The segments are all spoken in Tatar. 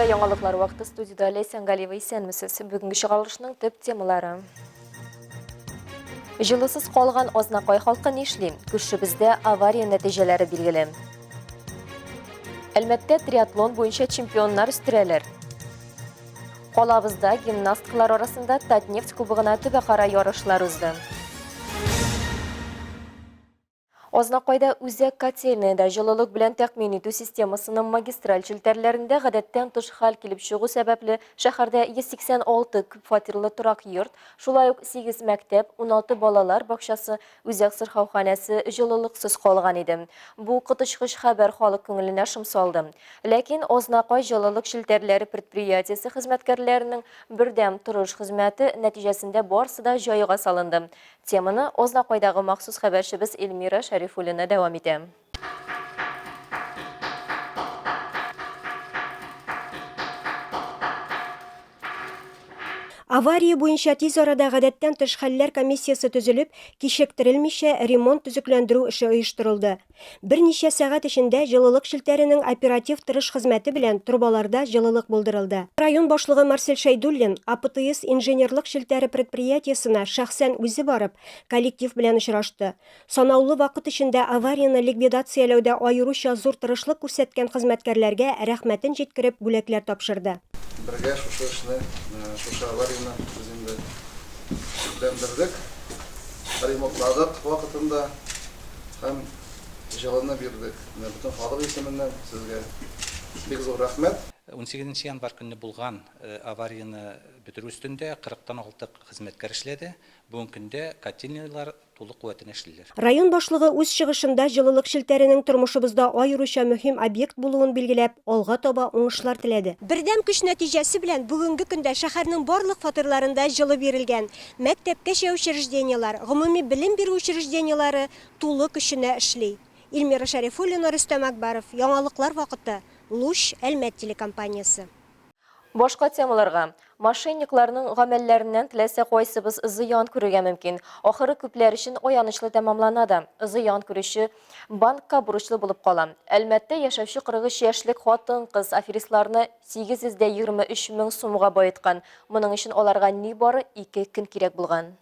Эфирда яңалыклар вакыты студиядә Ләйсән Галиева исәнмесез. Бүгенге чыгарылышның төп темалары. Җылысыз калган Азнакай халкы нишли? Күршебездә авария нәтиҗәләре билгеле. Әлмәттә триатлон буенча чемпионнар үстерәләр. Калабызда гимнасткалар арасында Татнефть кубогына төбәкара ярышлар узды. Азнакайда үзәк котельныйда җылылык белән тәэмин итү системасының магистраль челтәрләрендә гадәттән тыш хәл килеп чыгу сәбәпле, шәһәрдә 186 күпфатирлы торак йорт, шулай ук 8 мәктәп, 16 балалар бакчасы, үзәк сырхауханәсе җылылыксыз калган иде. Бу коточкыч хәбәр халык күңеленә шом салды. Ләкин Азнакай җылылык челтәрләре предприятиесе хезмәткәрләренең бердәм тырыш хезмәте нәтиҗәсендә барысы да җайга салынды. Теманы Азнакайдагы махсус хәбәрчебез Эльмира Шәрифуллина дәвам итә. Авария буенча тиз арада гадәттән тыш хәлләр комиссиясе төзелеп, кичектерелмичә ремонт-төзекләндерү эше оештырылды. Берничә сәгать эчендә җылылык челтәренең оператив тырыш хезмәте белән торбаларда җылылык булдырылды. Район башлыгы Марсель Шәйдуллин АПТС инженерлык челтәре предприятиесенә шәхсән үзе барып, коллектив белән очрашты. Санаулы вакыт эчендә аварияне ликвидацияләүдә аеруча зур тырышлык күрсәткән хезмәткәрләргә рәхмәтен җиткереп бүләкләр тапшырды. Бергә шушы эшне, шушы аварияне без инде төзекләндердек, ремонтладык вакытында. Һәм җылыны бирдек. Менә бөтен халык исеменнән сезгә бик зур рәхмәт. Унсигезенче январь көнне булган аварияне бетерү өстендә кырыктан артык хезмәткәр эшләде. Бүгенге көндә котельныйлар тулы куәтенә эшлиләр. Район башлыгы үз чыгышында җылылык челтәренең тормышыбызда аеруча мөһим объект булуын билгеләп, алга таба уңышлар теләде. Бердәм көч нәтиҗәсе белән бүгенге көндә шәһәрнең барлык фатирларында җылы бирелгән. Мәктәпкәчә учреждениеләр, гомуми белем бирү учреждениеләре тулы көченә эшли. Эльмира Шәрифуллина, Рөстәм Акбаров, Яңалыклар вакыты, Луч, Әлмәт телекомпаниясе. Башка темаларга. Мошенникларның гамәлләреннән теләсә кайсыбыз зыян күрергә мөмкин. Ахыры күпләр өчен аянычлы тәмамлана да. Зыян күрүче банкка бурычлы булып кала. Әлмәттә яшәүче 43 яшьлек хатын-кыз аферистларны 823 мең сумга баеткан. Моның өчен аларга нибары ике көн кирәк булган.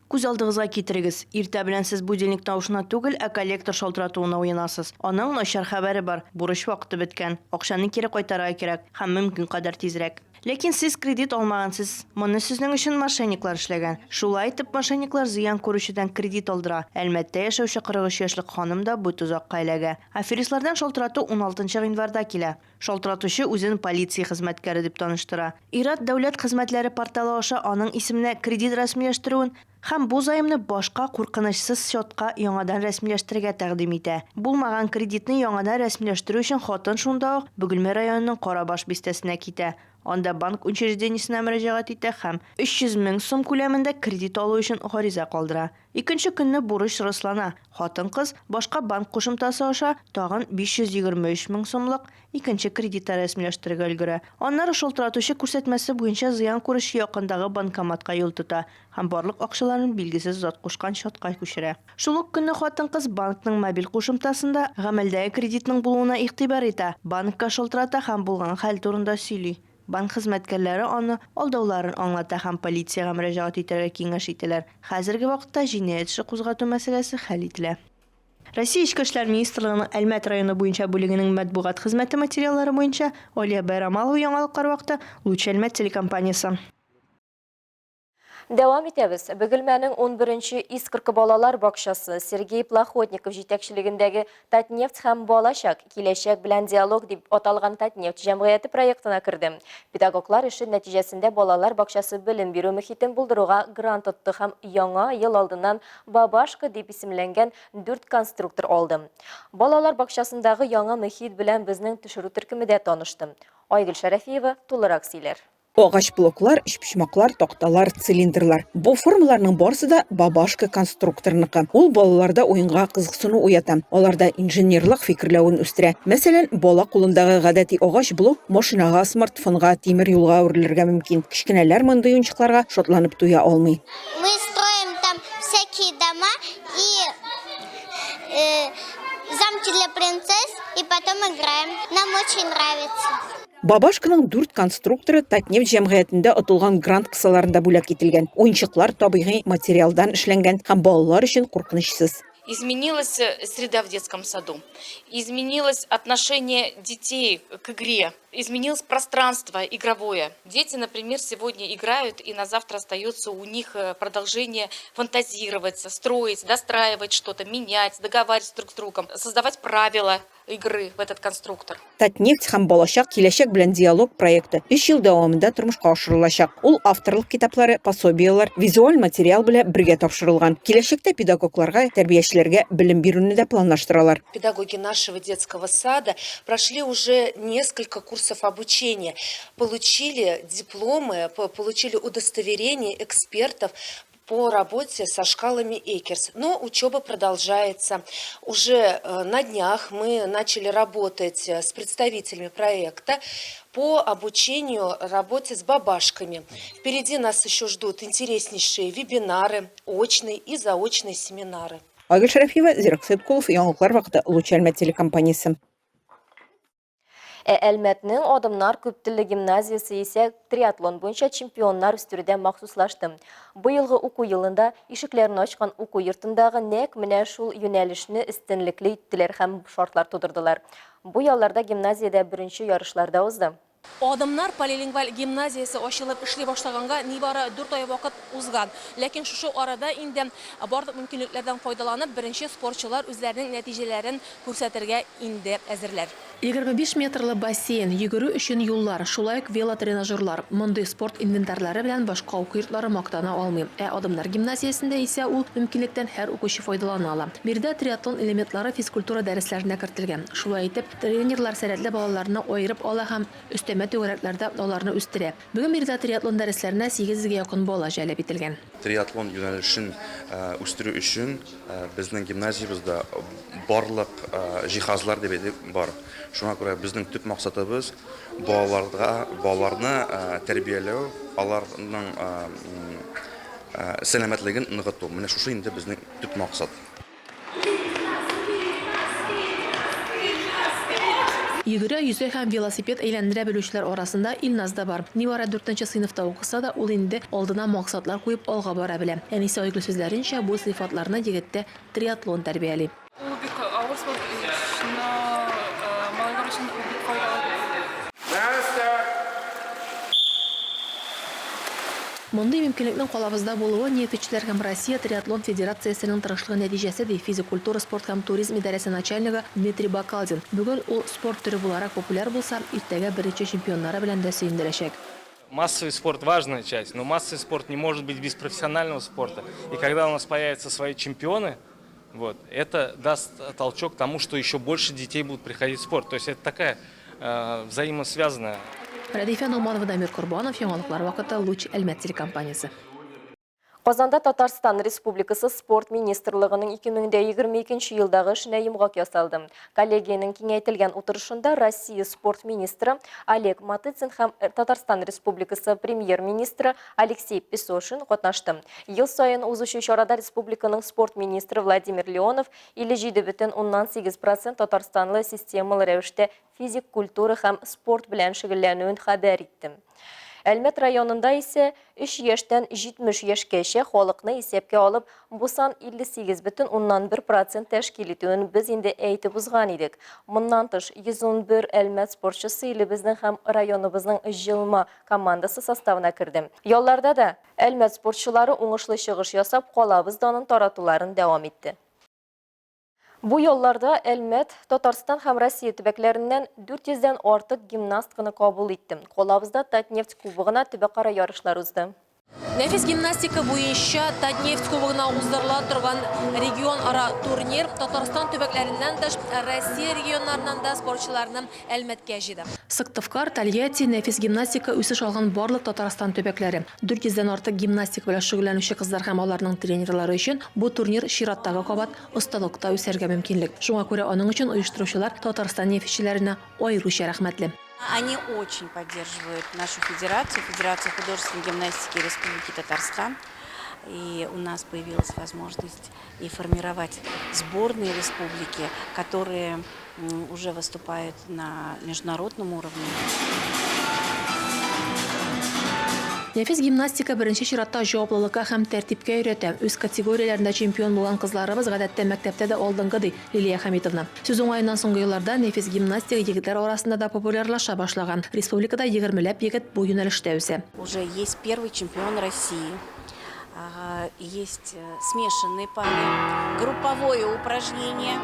Күз алдыгызга китерегез, иртә белән сез будильник тавышына түгел, ә коллектор шалтыратуына уянасыз. Аның начар хәбәре бар, бурыч вакыты беткән, акчаны кире кайтарырга кирәк һәм мөмкин кадәр тизрәк. Ләкин сез кредит алмагансыз, моны сезнең өчен мошенниклар эшләгән. Шулай итеп, мошенниклар зыян күрүчедән кредит алдыра. Әлмәттә яшәүче 43 яшьлек ханым да бу тозакка эләгә. Аферистлардан шалтырату уналтынчы гыйнварда килә. Шалтыратучы үзен полиция хезмәткәре дип таныштыра. Ир-ат дәүләт хезмәтләре порталы аша аның исеменә кредит рәсмиләштерүен һәм бу заемны башка куркынычсыз счетка яңадан рәсмиләштерергә тәкъдим итә. Булмаган кредитны яңадан рәсмиләштерү өчен хатын шунда ук Бөгелмә районының Карабаш бистәсенә китә. Анда банк учреждениесенә мөрәҗәгать итә һәм 300 мең сум күләмендә кредит алу өчен гариза калдыра. Икенче көнне бурыч раслана, хатын-кыз башка банк кушымтасы аша тагын 523 мең сумлык икенче кредит та рәсмиләштерергә өлгерә. Аннары шалтыратучы күрсәтмәсе буенча зыян күрүче якындагы банкоматка юл тота һәм барлык акчаларын билгесез зат кушкан счетка күчерә. Шул ук көнне хатын-кыз банкның мобиль кушымтасында гамәлдәге кредитның булуына игътибар итә, банкка шалтырата һәм булган хәл турында сөйли. Банк хезмәткәрләре аны алдауларын аңлата һәм полициягә мөрәҗәгать итәргә киңәш итәләр. Хәзерге вакытта җинаять эше кузгату мәсьәләсе хәл ителә. Россия Эчке эшләр министрлыгының Әлмәт районы буенча бүлегенең матбугат хезмәте материаллары буенча Алия Байрамалова яңалыклар вакыты, Луч Әлмәт телекомпаниясе. Дәвам итәбез. Бөгелмәнең унберенче Искорка балалар бакчасы Сергей Плохотников җитәкчелегендәге Татнефть һәм балачак, киләчәк белән диалог дип аталган Татнефть җәмгыяте проектына керде. Педагоглар эше нәтиҗәсендә балалар бакчасы белем бирү мөхитен булдыруга грант отты һәм яңа ел алдыннан Бабашка дип исемләнгән дүрт конструктор алды. Балалар бакчасындагы яңа мөхит белән безнең төшерү төркеме дә танышты. Айгөл Шәрәфиева тулырак сөйләр. Агач блоклар, өчпочмаклар, такталар, цилиндрлар. Бу формаларның барысы да бабашка конструкторныкы. Ул балаларда уенга кызыксыну уята, аларда инженерлык фикерләвен үстерә. Мәсәлән, бала кулындагы гадәти агач блок машинага, смартфонга, тимер юлга әверелергә мөмкин. Кечкенәләр мондый уенчыкларга шатланып туя алмый. Мы строим там всякие дома и замки для принцесс, и потом играем. Нам очень нравится. Бабашканың дүрт конструкторы Татнефть җәмгыятендә отылган грант кысаларында бүләк ителгән. Уенчыклар табигый материалдан эшләнгән һәм балалар өчен куркынычсыз. Изменилась э, среда в детском саду, изменилось отношение детей к игре, изменилось пространство игровое. Дети, например, сегодня играют, и на завтра остается у них э, продолжение фантазировать, строить, достраивать что-то, менять, договариваться друг с другом, создавать правила игры в этот конструктор. Татнефть һәм балачак киләчәк белән диалог проекты өч ел дәвамында тормышка ашырылачак. Ул авторлык китаплары, пособиеләр, визуаль материал белән бергә тапшырылган. Киләчәктә педагогларга, тәрбиячеләргә белем бирүне дә планлаштыралар. Педагоги нашего детского сада прошли уже несколько курсов обучения, получили дипломы, получили удостоверение экспертов по работе со шкалами Экерс. Но учеба продолжается. Уже э, на днях мы начали работать э, с представителями проекта по обучению работе с бабашками. Впереди нас еще ждут интереснейшие вебинары, очные и заочные семинары. Айгөл Шәрәфиева, Зирак Сәйткулов, Яңалыклар вакыты, Луч Әлмәт телекомпаниясе. Ә Әлмәтнең Адымнар күптелле гимназиясе исә триатлон буенча чемпионнар үстерүдә махсуслашты. Быелгы уку елында ишекләрен ачкан уку йортындагы нәкъ менә шул юнәлешне өстенлекле иттеләр һәм шартлар тудырдылар. Бу ялларда гимназиядә беренче ярышлар да узды. Адымнар полилингваль гимназиясе ачылып эшли башлаганга нибары дүрт ай вакыт узган. Ләкин шушы арада инде барлык мөмкинлекләрдән файдаланып, беренче спортчылар үзләренең нәтиҗәләрен күрсәтергә инде әзерләр. 25 метрлы бассейн, йөгерү өчен юллар, шулай ук велотренажерлар, мондый спорт инвентарьлары белән башка уку йортлары мактана алмый. Ә Адымнар гимназиясендә исә ул мөмкинлектән һәр укучы файдалана ала. Биредә триатлон элементлары физкультура дәресләренә кертелгән. Шулай итеп, тренерлар сәләтле балаларны аерып ала һәм өстәмә түгәрәкләрдә аларны үстерә. Бүген биредә триатлон дәресләренә 800 гә якын бала җәлеп ителгән. Триатлон юнәлешен үстерү өчен безнең гимназиябездә барлык җиһазлар дип әйтик бар. Шуңа күрә безнең төп максатыбыз балаларга балаларны тәрбияләү, аларның сәламәтлеген ныгыту. Менә шушы инде безнең төп максат. Йөгерә, йөзә һәм велосипед әйләндерә белүчеләр арасында Илназ да бар. Нибары дүртенче сыйныфта укыса да, ул инде алдына максатлар куеп алга бара белә. Әнисе Айгөл сүзләренчә, бу сыйфатларны егеттә триатлон тәрбияли. Ул бик авыр спорт, но малайлар өчен ул бик файдалы дип уйлыйм. Мондый мөмкинлекнең калабызда булуы нефтьчеләр һәм Россия триатлон федерациясенең тырышлыгы нәтиҗәсе, ди физик культура, спорт һәм туризм идарәсе начальнигы Дмитрий Бакалдин. Бүген ул спорт төре буларак популяр булса, иртәгә беренче чемпионнары белән дә сөендерәчәк. Массовый спорт важная часть, но массовый спорт не может быть без профессионального спорта. И когда у нас появятся свои чемпионы, вот, это даст толчок тому, что еще больше детей будут приходить в спорт. То есть это такая э, взаимосвязанная. Рәдифә Ногманова, Дамир Корбанов, Яңалыклар вакыты, Луч, Әлмәт телекомпаниясе. Казанда Татарстан Республикасы Спорт министрлыгының 2022 елдагы эшенә йомгак ясалды. Коллегиянең киңәйтелгән утырышында Россия спорт министры Олег Матыцин һәм Татарстан Республикасы премьер-министры Алексей Песошин катнашты. Ел саен узучы чарада республиканың спорт министры Владимир Леонов 57,8 процент татарстанлы системалы рәвештә физик культура һәм спорт белән шөгыльләнүен хәбәр итте. Әлмәт районында исә 3 яшьтән 70 яшькәчә халыкны исәпкә алып, бу сан 58,1 процент тәшкил итүен без инде әйтеп узган идек. Моннан тыш, 111 Әлмәт спортчысы илебезнең һәм районыбызның җылма командасы составына керде. Ялларда да Әлмәт спортчылары уңышлы чыгыш ясап, калабыз данын таратуларын дәвам итте. Бу ялларда Әлмәт, Татарстан һәм Россия төбәкләреннән 400 дән артык гимнастканы кабул итте. Калабызда Татнефть кубогына төбәкара ярышлар узды. Нәфис гимнастика буенча Татнефть кубогына уздырыла торган регионара турнир Татарстан төбәкләреннән тыш Россия регионнарыннан да спортчыларны Әлмәткә җыйды. Сыктывкар, Тольятти, нәфис гимнастика үсеш алган барлык Татарстан төбәкләре. 400 дән артык гимнастика белән шөгыльләнүче кызлар һәм аларның тренерлары өчен бу турнир чираттагы кабат осталыкта үсәргә мөмкинлек. Шуңа күрә аның өчен оештыручылар Татарстан нефтьчеләренә аеруча рәхмәтле. Они очень поддерживают нашу федерацию, Федерацию художественной гимнастики Республики Татарстан. И у нас появилась возможность и формировать сборные республики, которые уже выступают на международном уровне. Нәфис гимнастика беренче чиратта җаваплылыкка һәм тәртипкә өйрәтә. Үз категорияләрендә чемпион булган кызларыбыз гадәттә мәктәптә дә алдынгы, ди Лилия Хәмитовна. Сүз уңаеннан соңгы елларда нәфис гимнастика егетләр арасында да популярлаша башлаган. Республикада егермеләп егет бу юнәлештә үсә. Уже есть первый чемпион России, есть смешанные пары, групповое упражнение.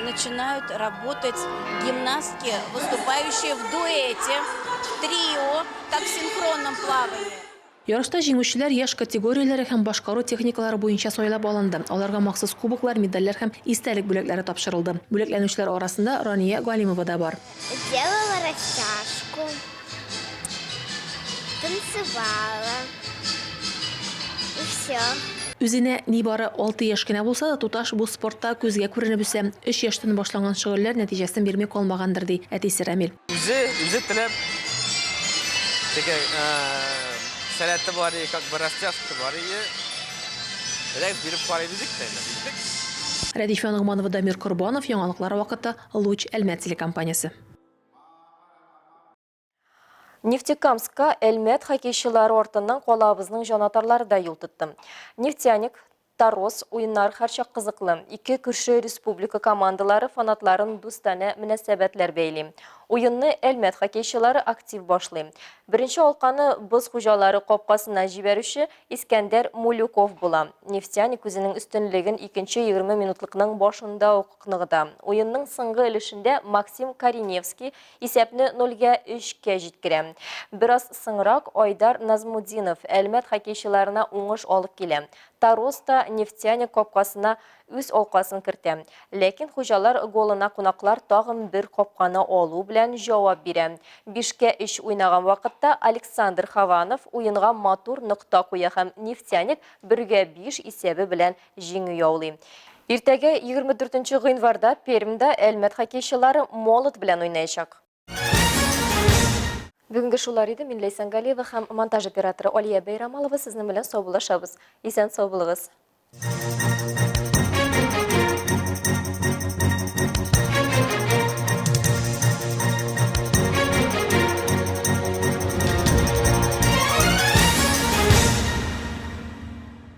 Начинают работать гимнастки, выступающие в дуэте, в трио, как в синхронном плавании. Ярышта җиңүчеләр яшь категорияләре һәм башкару техникалары буенча сайлап алынды. Аларга махсус кубоклар, медальләр һәм истәлек бүләкләре тапшырылды. Бүләкләнүчеләр арасында Рания Галимова да бар. Делала растяжку, танцевала и все. Үзенә нибары 6 яшь кенә булса да, туташ бу спортта күзгә күренеп үсә. Өч яшьтән башланган шөгыльләр нәтиҗәсен бирми калмагандыр, ди әтисе Рамил. Үзе, үзе теләп, теге сәләте бар и, как бы растяжка бар и, рәс биреп карый дидек тә инде, бирдек. Рәдифә Ногманова, Дамир Корбанов, Яңалыклар вакыты, Луч, Әлмәт телекомпаниясе. Нефтекамскка Әлмәт хоккейчылары артыннан калабызның җанатарлары да юл тотты. Нефтяник, Торос уеннары һәрчак кызыклы. Ике күрше республика командалары фанатларын дустанә мөнәсәбәтләр бәйли. Уенны Әлмәт хоккейчылары актив башлый. Беренче алканы боз хуҗалары капкасына җибәрүче Искәндәр Мулюков була. Нефтяник үзенең өстенлеген икенче 20 минутлыкның башында ук ныгыта. Уенның соңгы өлешендә Максим Кореневский исәпне 0-гә 3 кә җиткерә. Бераз соңрак Айдар Назмутдинов Әлмәт хоккейчыларына уңыш алып килә. Торос та Нефтяник капкасына үз алкасын кертә. Ләкин хуҗалар голына кунаклар тагын бер капканы алу белән җавап бирә. 5-кә 3 уйнаган вакытта Александр Хованов уенга матур нокта куя һәм Нефтяник 1-гә 5 исәбе белән җиңү яулый. Иртәгә 24 гыйнварда Пермьдә Әлмәт хоккейчылары Молот белән уйнаячак. Бүгенге шулар иде. Мин Ләйсән Галиева һәм монтаж операторы Алия Бәйрамалова сезнең белән саубуллашабыз. Исән сау булыгыз.